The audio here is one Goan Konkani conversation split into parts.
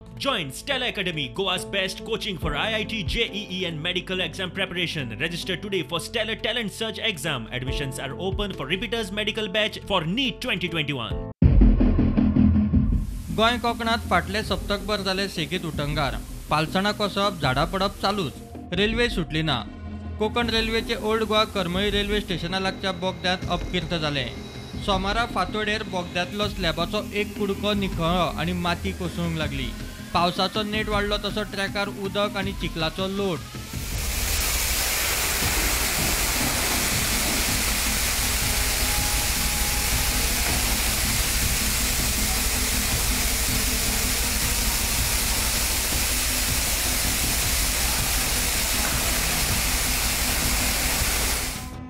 Join Stella Academy, Goa's best coaching for IIT, JEE and medical exam preparation. Register today for Stellar Talent Search exam. Admissions are open for repeaters medical batch for NEET 2021. Goa कोकणात फाटले सप्तकभर जाले सेगीत उटंगार. पालसणां कोसळप, झाडां पडप चालूच. रेल्वे सुटली ना. कोकण रेल्वेचे ओल्ड गोवा करमळी रेल्वे स्टेशना लागच्या बोगद्यांत अपकीर्त जालें. सोमारा फांतोडेर बोगद्यांतलो स्लॅबाचो एक कुडको निखळ्ळो आनी माती कोसळूंक लागली. पावसाचो नेट वाडलो तसो ट्रॅकार उदक आनी चिखलाचो लोट.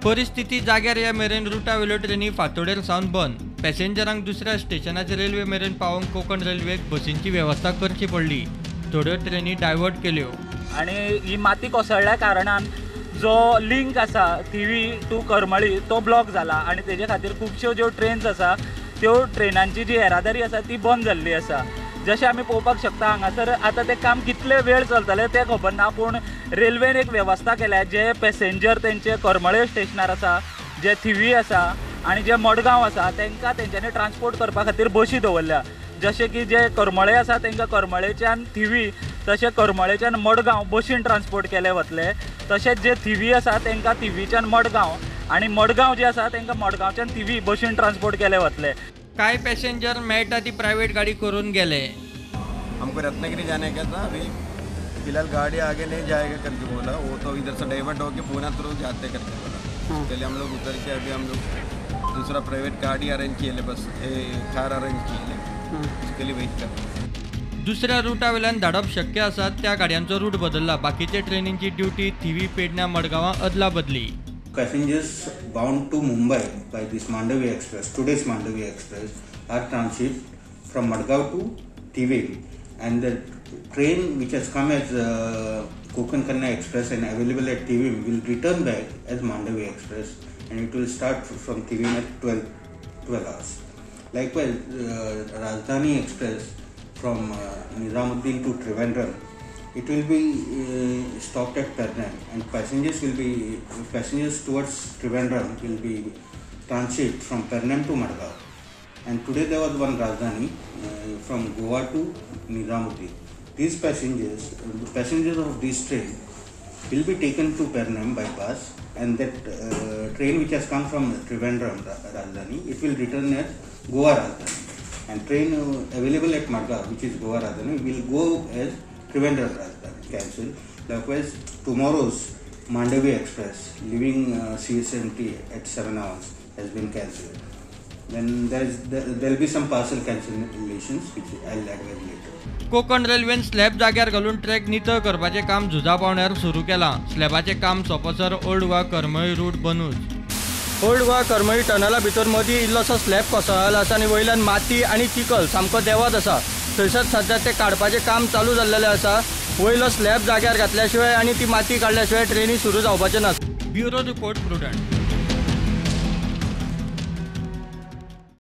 परिस्थिती जाग्यार या मेरेन रुटा वेल्यो ट्रेनी फांतोडेर सावन बंद. पॅसेंजरांक दुसऱ्या स्टेशनाचे रेल्वे मेरेन पावोवंक कोकण रेल्वेक बसींची वेवस्था करची पडली. थोड्यो ट्रेनी डायवर्ट केल्यो. आनी ही माती कोसळ्ळ्या कारणान जो लिंक आसा थिवी टू करमळी तो ब्लॉक जाला आनी तेजे खातीर खुबश्यो ज्यो ट्रेन्स आसा त्यो ट्रेनांची जी येरादारी आसा ती बंद जाल्ली आसा. जशें आमी पळोवपाक शकता हांगासर आतां तें काम कितले वेळ चलतलें तें खबर ना, पूण रेल्वेन एक वेवस्था केल्या. जे पॅसेंजर तेंचे करमळे स्टेशनार आसा, जे थिवी आसा आनी जे मडगांव आसा तांकां तेंच्यांनी ट्रान्सपोर्ट करपा खातीर बशी दवरल्या. जशें की जे करमळे आसा तांकां करमळेच्यान थिवी, तशें करमळेच्यान मडगांव बशीन ट्रान्सपोर्ट केले वतले. तशेंच जे थिवी आसा तांकां थिवीच्यान मडगांव आनी मडगांव जे आसा तांकां मडगांवच्यान थिवी बशीन ट्रान्सपोर्ट केले वतले. कांय पॅसेंजर मेळटा ती प्रायव्हेट गाडी करून गेले. हमको रत्नागिरी जाने का था, अभी फिलहाल गाड़ी आगे नहीं जाएगा करके बोला. वो तो इधर से डाइवर्ट होके पूना थ्रू जाते करके बोला. इसके लिए हम लोग उतर के अभी हम लोग दूसरा प्राइवेट गाड़ी अरेंज किए, बस कार अरेंज किए, उसके लिए वेट कर. दुसऱ्या रुटा वेल्यान धाडप शक्य आसा त्या गाडयांचो रूट बदलला. बाकीचे ट्रेनींची ड्युटी थिवी, पेडण्या, मडगांवां अदला बदली. Passengers bound to Mumbai by this Mandavi Express, today's Mandavi Express, are transit from Madgaon to Tivim, and the train which has come as Konkan Kanya Express and available at Tivim will return back as Mandavi Express, and it will start from Tivim at 12 hours. Likewise, Rajdhani Express from Nizamuddin to Trivandrum, it will be stopped at Pernem, and passengers towards Trivandrum will be transit from Pernem to Madgaon. And today there was one Rajdhani from Goa to Nizamuddin. These passengers of this train will be taken to Pernem by bus, and that train which has come from Trivandrum Rajdhani, it will return as Goa Rajdhani. And train available at Madgaon, which is Goa Rajdhani, will go as Trivandrum Rajdhani, cancelled. Likewise, tomorrow's Mandavi Express leaving CSMT at 7 hours has been cancelled. Then there will be some parcel cancellations which I'll advise later. Konkan रेल्वेन स्लॅब जाग्यार घालून ट्रॅक नितळ करपाचें काम झुजा पावण्यार सुरू केलां. स्लॅबाचें काम सोंपसर ओल्ड गोवा करमळी रूट बनूच. ओल्ड गोवा करमळी टनला भितर मदीं इल्लोसो स्लॅब कोसळ्ळो आसा आनी वयल्यान माती आनी चिखल सामको देंवत आसा. थंयसर सद्या तें काडपाचें काम चालू जाल्लेलें आसा. वयलो स्लॅब जाग्यार घातल्या शिवाय आनी ती माती काडल्या शिवाय ट्रेनी सुरू जावपाचें ना. Bureau report, Prudent.